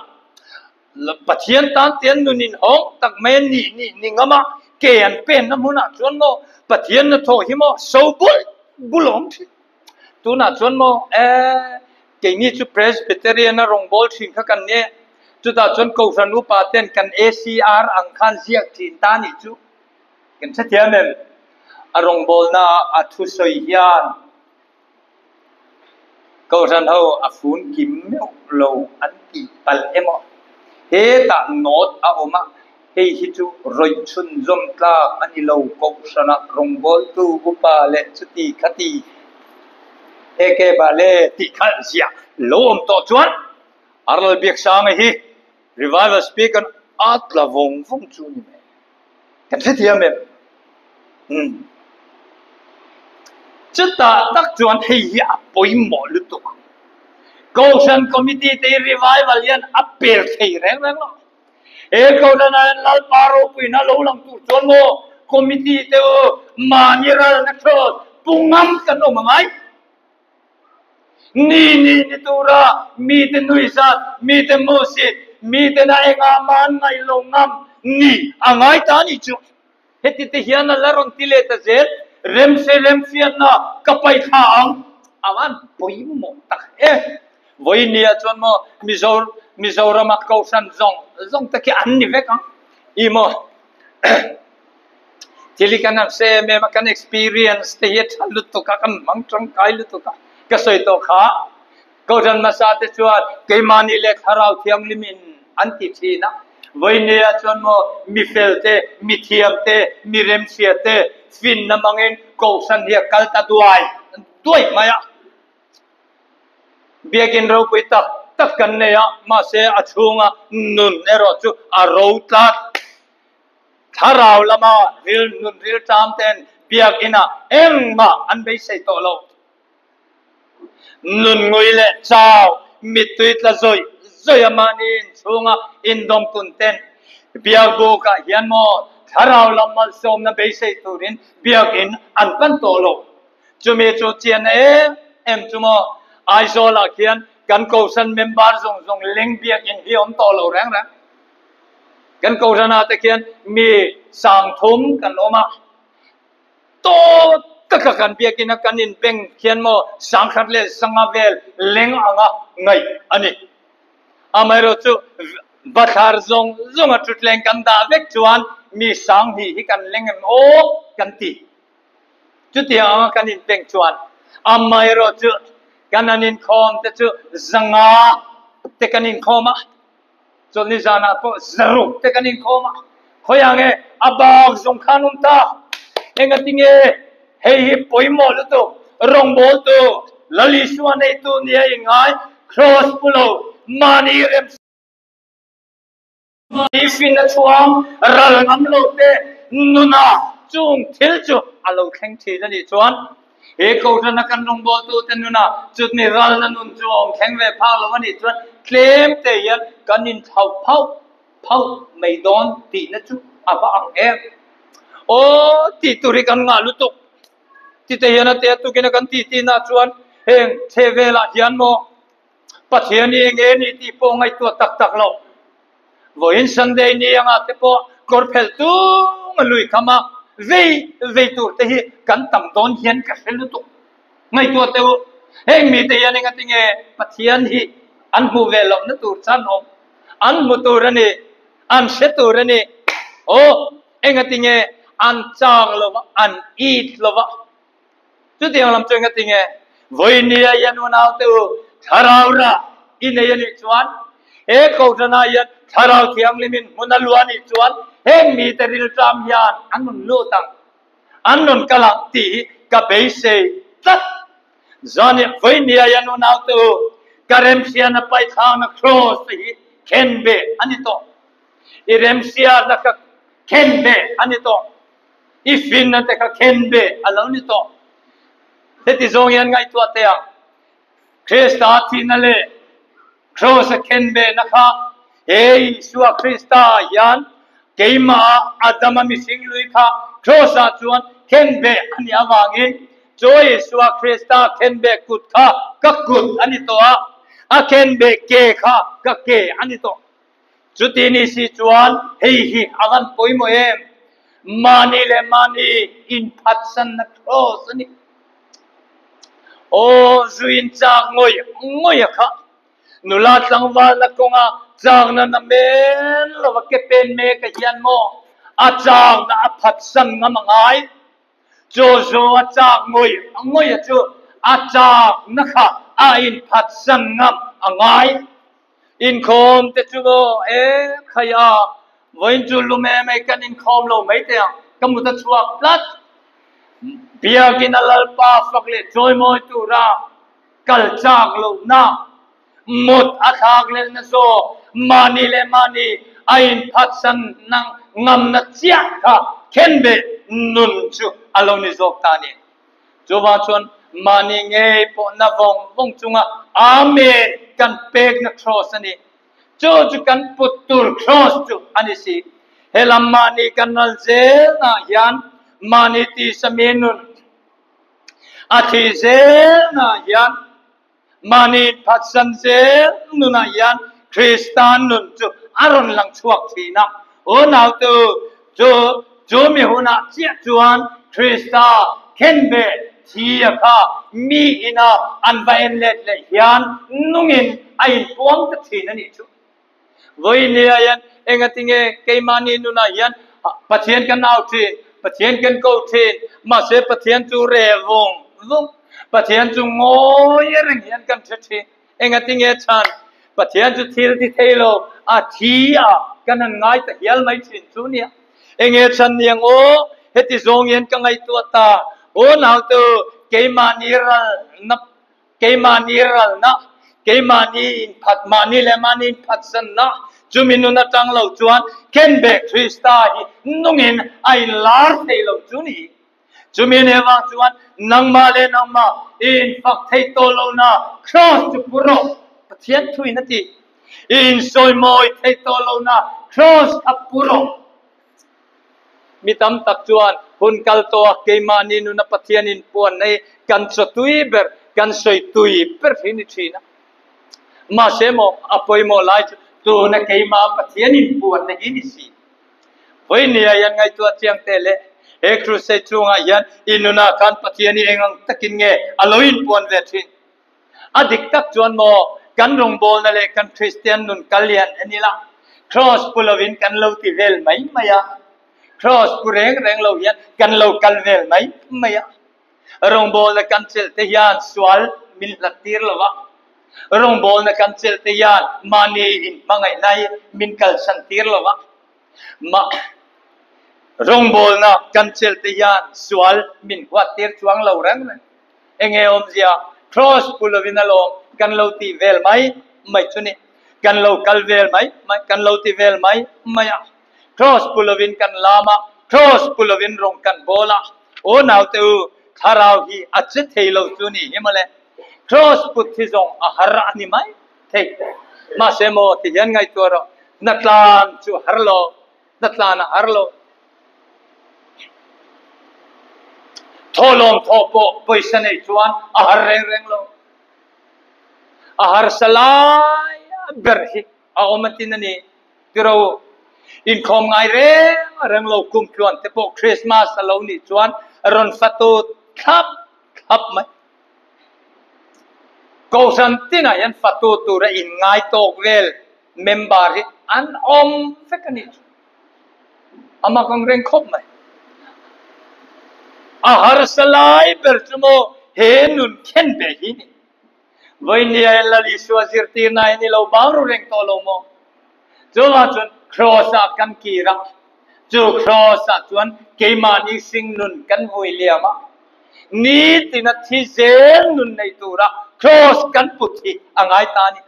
Pathian tan te an nun inhawng tak mai a nih nih ni ngam a, ke an penna hmunah chuan maw Pathian hnathawh hi maw so bul bul a awm thin. Tunah chuan maw eh keini chu Presbyterian a rawngbâwl thin kha kan nia, chutah chuan Kohhran upa ten kan ACR ang khan ziak thin ta nih chu kan hrethiam em? A rawngbâwlna a thusawi hian Kohhran ho a fun kim meuh lo an tih palh emaw? Hetah note a awm a, hei hi chu rawih chhunzawm tlak a ni lo, Kohhranah rawngbawltu upa leh chuti khati eke bale tih kha ziah lo awm tawh chuan Arnold Biaksanga hi Revival Speaker a tla vawng vawng chu ni mai. Kan hrethiam em? Umm. Chutah tak chuan hei hi a pawimawh lutuk. Kohhran Committee te hi Revival hian a pel thei reng reng lo. He Kohhran ah hian Lalpa ropuina lo lang tur chuan maw Committee te u mahni ralna thlawt pu ngam kan awm angai. Ni ni ni tura mite nuihzat, mite hmuhsit, mite na engah man ngaih lo ngam ni a ngai ta ni chu. Heti te hian a la rawn ti leh ta zel, Remse remhriatna ka paih thla ang. A van pawimawh tak e. Vawinia chuan maw Mizo Mizorama Kohhran zawng zawng te khi an ni vek ang. I maw. Thil hi kan han hre em em a, kan experience te hi a tha lutuk a, kan hmang tangkai lutuk a, ka sawi tawh kha. Kohhran hmasa te chuan keimahni leh Thlarau Thianghlimin an ti thin a, vawinia chuan maw mi fel te, mi thiam te, mi remhria te finna hmangin Kohhran hi a kal ta duai duai mai a. Biakin ropui tak tak kan nei a, mahse a chhunga nun erawh chu a ro tlat. Thlarau lama ril nun rilṭam ten biakinah engmah an beisei tawh lo. Nun ngui leh chau mittui tla zawih zawih a mahni inchhunga indawmkun ten biakbukah hian maw thlarau lam malsawmna beisei turin biakin an pan tawh lo. Chumi chu chian em em chu maw Aizawlah khian kan Kohhran member zawng zawng leng biakin hi awm tawh lo reng reng. Kan Kohhranah te khian mi 3000 kan awm a. Tawt taka kan biakin a kan inbeng khian maw 1500 vel leng anga ngaih a ni. Amaherawh chu bathlar zawng zawnga thutthleng kan dah vek chuan mi 2000 hi kan leng em aw kan ti. Chutiang anga kan inbeng chuan amaherawh chu kan han inkhawm te chu 500 te kan inkhawm a. Chawlhni zanah pawh 600 te kan inkhawm a, khawiah nge a bak zawng khan awm ta? Engatinge hei hi pawimawh lutuk, rawngbawltu Lal Isua neitu nia i ngai, Kraws pu lo, mahni rem mahni fin a chhuang, ral ngam lo te nuna chung thil chu a lo thleng thin a nih chuan He Kohhrana kan rawngbawltute nuna chutni ralna nun chu a awm thleng ve phak lo a nih chuan tlem te hian kan inthlauh phauh phauh mai dawn tihna chu a va ang em. Aw tih tur hi kan ngah lutuk. Tite hian a te a tukin a kan tih tihna chuan heng chhe velah hian maw Pathian hi eng nge ni tih pawh ngaihtuah tak tak lo. Vawiin Sunday ni anga te pawh kawr phelh tung a lui kham a, vei vei tur te hi kan tam dawn hian ka hre lutuk. Ngaihtuah teh u, heng mite hian engati nge Pathian hi an hmuh ve lohna tur chan awm? An hmu tur a ni, an hre tur a ni. Aw, engati nge an chak lo va, an it lo va. Chutiang lam chu engati nge? Vawinia hian unaute u, Thlarau rah i nei a nih chuan, he Kohhranah hian Thlarau Thianghlimin hmun a luah a nih chuan, heng mite rilṭam hian an rawn lut ang, an rawn kal ang tih hi ka beisei tlat. Zani, Vawinia hian unaute u, ka remhriatna paithlakna Kraws te hi khenbeh a ni tawh. I remhriatna ka khenbeh a ni tawh. I finna te kha khen ve a lo ni tawh. Heti zawng hian ngaihtuah teh ang, Krista thihna leh Kraws a khen vehna kha he Isua Krista ah hian keimah Adama mihring lui kha Kraws ah chuan khen ve a nih avangin chu Isua Krista khen ve kut kha ka kut a ni tawh a, a khen ve ke kha ka ke a ni tawh. Chuti ni si chuan hei hi a van pawimawh em? Mahni leh mahni inphatsanna cross a ni. Aw, zu in chak ngawih ngawih a kha. Nula tlangvalna kawnga chakna na men lova ke pen mek a hian maw a chakna a phatsan ngam a ngai. Chu zu a chak ngawih ngawih a chu a chakna kha a inphatsan ngam a ngai. Inkhawm te chu maw e khai a, vawiin chu lum em ei kan inkhawm lo mai teh ang, ka mut a chhuak tlat. Biakin a Lalpa fak leh chawimawi tura kal chak lohna, mut a thlak lelna zawk, mahni leh mahni a inphatsan ngamna chiah kha khenbeh nun chu a lo ni zawk ta a ni. Chuvang chuan mahni ngei pawh na vawng vawng chunga Amen kan pekna cross a ni. Chu chu kan put tur cross chu a ni si. Helam mahni kan ral zelnaah hian mahni tisa mi nun a thi zelnaah hian mahni inphatsan zel nunah hian Krista nun chu a rawn lang chhuak thin a. Unautu chu chu mi hunah chiah chuan Krista khenbe thi a kha mi ina an va en let leh hian nungin a inpuang ta thin a nih chu. Vawinia hian engatinge keimahni nunah hian Pathian kan au thin? Pathian kan ko thin. Mahse Pathian chu re vung vung. Pathian chu ngawi reng hian kan hre thin. Engatinge chhan? Pathian chu thil ti thei lo, a thi a kan han ngai ta hial mai thin chu nia. Enge chhan niang aw? Heti zawng hian ka ngaihtuah ta. Aw naute u, keimahni ral na, keimahni ralna, keimahni inphat, mahni leh mahni inphatsanna, chumi nun atang lo chuan Khenbeh Krista hi nungin a inlar thei lo chu ni. Chumi nen vang chuan nangmah leh nangmah i infak thei tawh lohna Kraws chu pu rawh, Pathian thuin a ti. I insawimawi thei tawh lohna Kraws kha pu rawh. Mi tam tak chuan hun kal tawha keimahni nuna Pathian inpuan nei kan chaw tui ber, kan sawi tui ber hi ni thin a. Mahse maw, a pawimawh lai chu tuna keimah Pathian inpuanna hi ni si. Vawinia hian ngaihtuah chiang teh le, he crusade chungah hian i nunah khan Pathian i eng ang takin nge a lo inpuan ve thin? A dik tak chuan maw, kan rawngbawlna leh kan Kristian nun kal hian en ila, Kraws pu lovin kan lo ti vel mai mai a, Kraws pu reng reng lo hian kan lo kal vel mai mai a. Rawngbawlna kan chelh te hian sual min hlat tir lo va, rawngbawlna kan chelh te hian mahni inhmangaihna hi min kalsan tir lo va, mah rawngbawlna kan chelh te hian sual min huat tir chuang lo reng reng. Enge awmzia? Kraws pu lovin alawm kan lo tih vel mai mai chu ni. Kan lo kal vel mai mai, kan lo ti vel mai mai a. Kraws pu lovin kan lam a, kraws pu lovin rawng kan bawl a. Aw naute u, thlarau hi a che thei lo chu ni hi mawle. Kraws put hi zawng a har a ni mai thei. Mahse maw ti hian ngaihtuah rawh, hnatlan chu a har lo, hnatlan a har lo. Thawhlawm thawh pawh pawisa neih chuan a har reng reng lo. A harsa lai ber hi a awm a tin a ni. Tiro inkhawm ngai reng reng lo kum tluan te pawh Christmas a lo nih chuan rawn fatu thlap thlap mai. Kohhran tinah hian fatu tura inngai tawk vel member hi an awm vek a nih chu. A mak ang reng khawp mai. A harsa lai ber chu maw he nun khen ve hi ni. Vawinia hian Lal Isua zirtirna hi ni lo bang ru reng tawh lo maw? Chuvang chuan Kraws ah kan kir a, chu Kraws ah chuan keimahni hring nun kan vui liam a, nitina thi zel nun nei tura Kraws kan put hi a ngai ta a ni.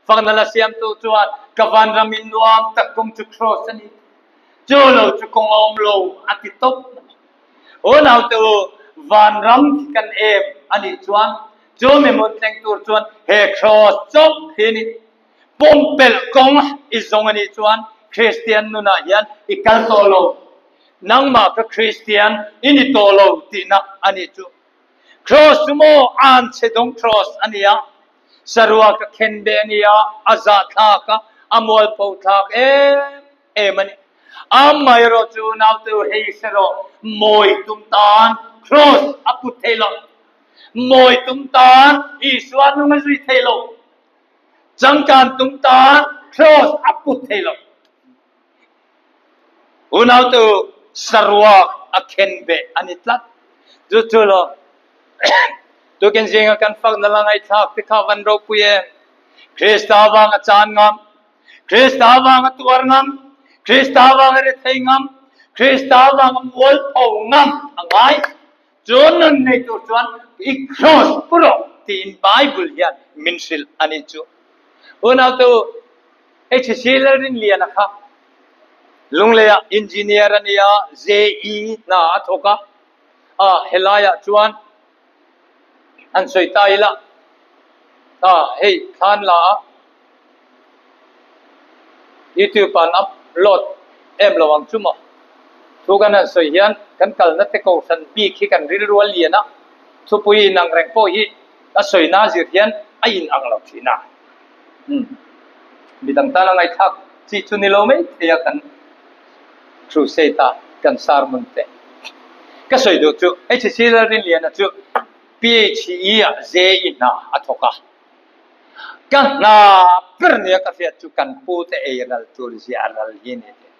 Fakna la siamtu chuan ka vanram in nuam tak kawng chu Kraws a ni, chu lo chu kawng a awm lo a ti tawp mai. Unaute u, vanram khi kan em a nih chuan chu mi hmun thleng tur chuan he Kraws chauh hi a ni. Pumpelh kawng i zawng a nih chuan Kristian nunah hian i kal tawh lo. Nangmah kha Kristian i ni tawh lo tihna a nih chu. Kraws chu maw anchhe dawng kraws a ni a, sarua ka khen ve a ni a, a zahthlak a, a mualpho thlak em em a ni. Amaherawh chu naute u hei hre rawh, mawi tum tan kraws a put thei lo. Mawi tum tan Isua nung a zui thei lo. Changkan tum tan kraws a put thei lo. Unau tu saruak a khen beh a ni tlat. Chu chu lo tukin zinga kan fakna la ngaihthlak te kha van ropui em. Krista vanga chan ngam, Krista vanga tuar ngam, Krista vanga rethei ngam, Krista vanga mualpho ngam a ngai. Chu nun nei tur chuan i kraws pu rawh tiin Bible hian min hrilh a nih chu. Unaute u, HC Lalrinliana kha Lungleiah engineer a ni a, JE hna a thawk a, a helaiah chuan han sawi ta ila, a hei thlan la a YouTube ah an upload em lo ang chu maw? Thu kan han sawi hian kan kalna te kohhran bik hi kan rilru a lian a, thupui inang reng pawh hi a sawina zir hian a inang lo thin a. Umm midang tana ngaihthlak chi chu ni lo mai thei a kan crusade a kan sermon te. Ka sawi duh chu HC Lalrinliana chu PHE ah JE hna a thawk a. Ka hna ber nia ka hriat chu kan pu te ei ral tur zia a ral hi a ni tih.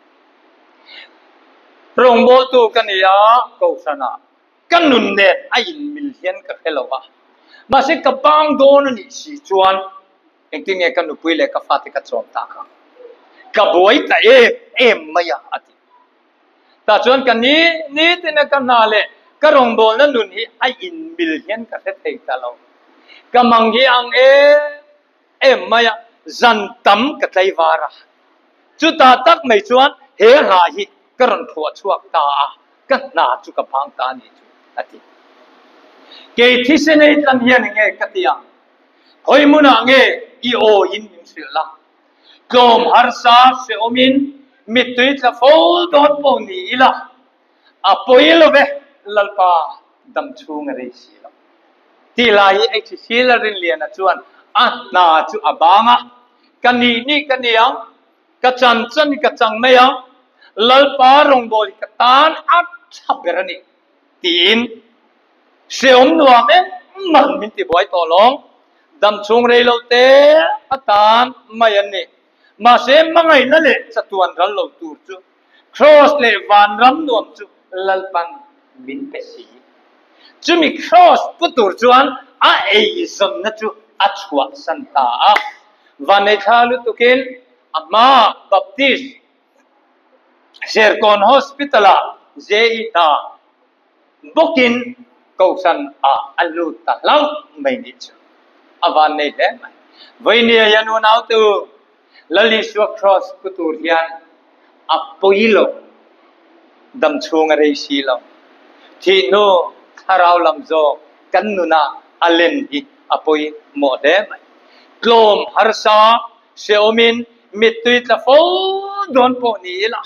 Rawngbawltu ka ni a, Kohhranah ka nun nen a inmil hian ka hre lo a, mahse ka bang dawn a nih si chuan engtin nge ka nupui leh ka fate ka chawm tak ang? Ka buai ta em em mai a, a ti. Tah chuan ka ni nitin a ka hna leh ka rawngbawlna nun hi a inmil hian ka hre thei ta lo. Ka mang hi ang em em mai a, zan tam ka tlaivar a. Chutah tak mai chuan he hla hi ka rawn phuah chhuak ta a, ka hna chu ka phang ta a ni chu, a ti. Kei thisen ei tlan hian enge ka ti ang? Khawi hmunah nge i aw in min hrilh la? Tlawm harsa hrehawmin mittui tla fo dawn pawh ni ila, a pawi lo ve, Lalpa dam chhung a rei si lo. Tih lai hi HC Lalrinliana chuan a hna chu a bang a, Ka nih nih ka ni ang, ka chan chan hi ka chang mai ang, Lalpa rawngbâwl hi ka tan a tha ber a ni, tiin hrehawm nuam engmah min tibuai tawh lawng, dam chhung rei lo te atan mai an ni. Mahse, hmangaihna leh chatuan ral lo tur chu Kraws leh vanram nuam chu Lalpan min pe si. Chumi kraws pu tur chuan a eizawnna chu a chhuahsan ta a. Vanneithla lutukin a hmaa Baptist Serkawn Hospital-ah JE hna bawkin Kohhran ah a lut ta hlauh mai nih chu a vannei hle mai. Vawinia hian unautu Lal Isua Kraws pu tur hian a pawi lo, dam chhung a rei si lo. Thih hnu thlarau lam zawk kan nunah a len hi a pawi mawh hle mai. Tlawm harsa hrehawmin mittui tla fo dawn pawh ni ila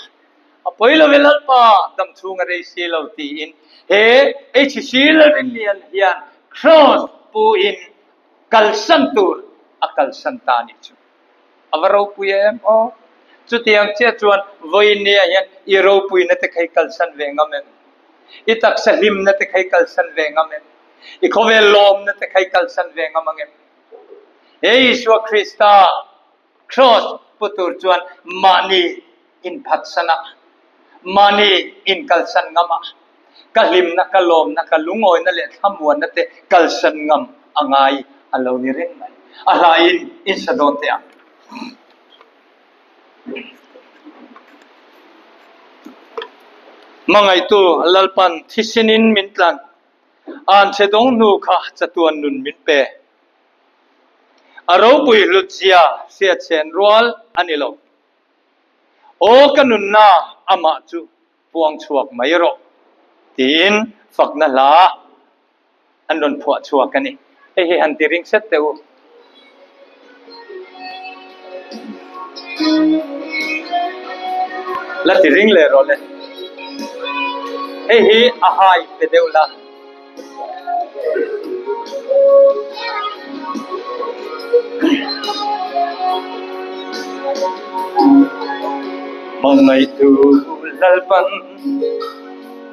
a pawi lo e Lalpa dam chhung a rei si lo tiin he HC Lalrinlian hian Kraws pu in kalsan tur a kalsan ta nih chu a va ropui em aw. Chutiang chiah chuan vawiin ah hian i ropuina te kha i kalsan ve ngam em? I taksa hlimna te kha i kalsan ve ngam em? I khawvel lawmna te kha i kalsan ve ngam ang em? He Isua Krista Kraws pu tur chuan mahni inphatsan a, mahni inkalsan ngam a, ka hlimna, ka lawmna, ka lungawina leh thlamuanna te kalsan ngam a ngai a lo ni reng mai. A hlaiin insa dawn teh ang. Hmangaihtu Lalpan thisinin min tlan, anchhe dawng hnu kha chatuan nun min pe. A ropui hlutzia hriatchhen rual a ni lo. Aw ka nunna amah chu puang chhuak mai rawh tiin fakna hla an rawn phuah chhuak a ni. Hei hi han ti ring set teh u. La ti ring leh rawh le. Hei hi a hai pe deuh la. Hmangaihtu Lalpan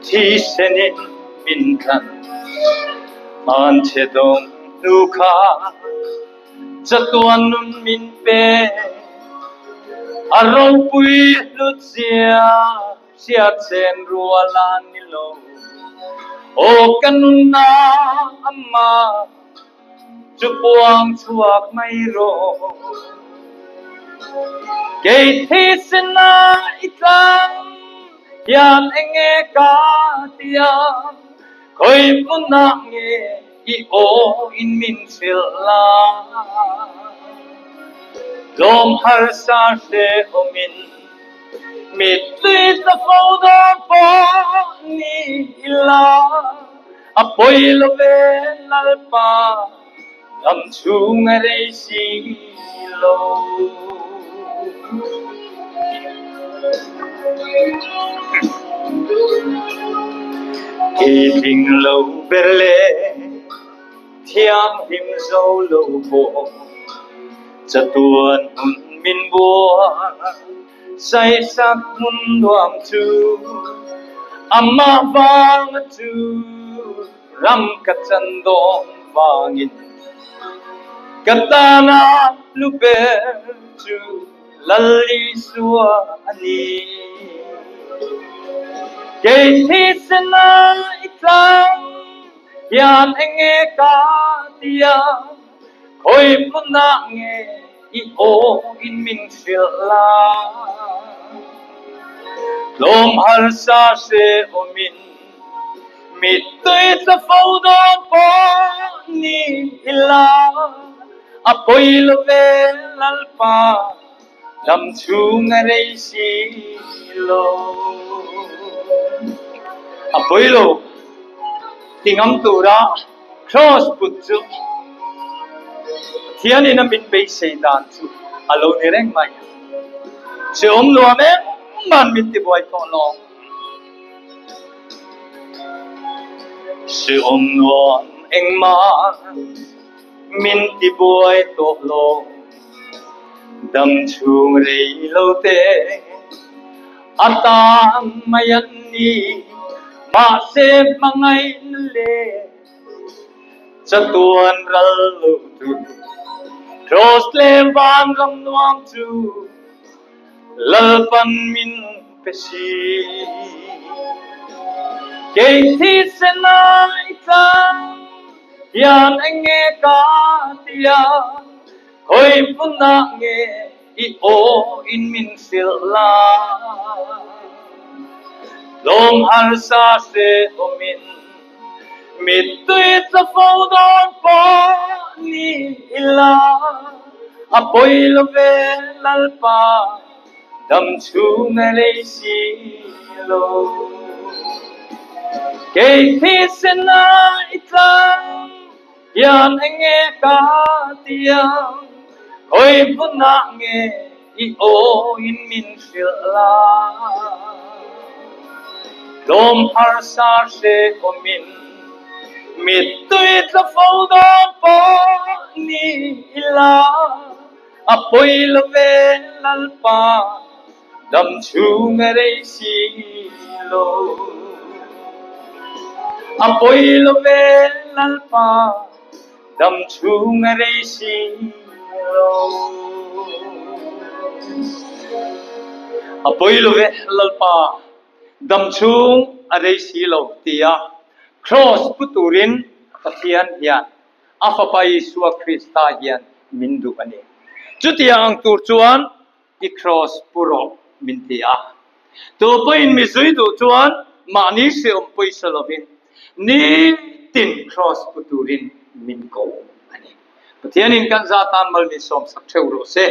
thisenin min thlan, hmanchhe dawng hnu kha chatuan nun min pe. A ropui hlutzia Hriatchen rual a ni lo. Aw ka nunna ama chu puang chhuak mai rawh. Kei thisena i tlang hian enge ka tia, khawi hmunah nge i aw in min hrilh la. Tlawm harsa hrehawmin Mittui tla fo dawn pawh ni ila, a pawi lo ve Lalpa lam chhung a rei si lo. Keitling lo ber leh thianghlim zo lo pawh chatuan hun min buai Saisak hmun nuam chu amah vang a chu ram ka chan dawn vangin ka tana hlu ber chu Lal Isua a ni. Kei thisena i tlang hian enge ka tia, khawi hmunah nge i aw in min hrilh la? Tlawm harsa hre awmin mittui tla fo dawn pawh ni ila, a pawi lo ve Lalpa. Lam chhung a rei si lo. A pawi lo ti ngam tura Cross put chu Pathian in a min beisei dan chu a lo ni reng mai. Hrehawm nuam engmah min ti buai tawh lo. Hrehawm nuam engmah min ti buai tawh lo. Dam chhung rei lo te a tan mai an ni, mahse hmangaihna leh chatuan ral lo tu Cross leh vanram nuam chu Lalpan min pe si. Kei thisen ai tlang hian enge ka tia, khawi hmunah nge i aw in min hrilh la? Tlawm harsa hre awmin mittui tla fo dawn pawh ni ila, a pawi lo ve Lalpa dam chhung a rei si lo. Kei thisen a i tlang hian enge ka tia, khawi hmunah nge i aw in min hrilh la? Tlawm harsa hre awmin mittui tla fo dawn pawh ni ila, A pawi lo ve Lalpa dam chhung a rei si lo. A pawi lo ve Lalpa dam chhung a rei si lo. A pawi lo ve Lalpa dam chhung a rei si lo tia Cross pu turin Pathian hian A Fapa Isua Krista hian min duh a ni. Chutiang ang tur chuan i kraws pu rawh min ti a. Tu pawhin mi zui duh chuan mahni hreawm pawisa lovin nitin kraws pu turin min ko a ni. Pathianin kan za tan mal min sawmsak theuh rawh se.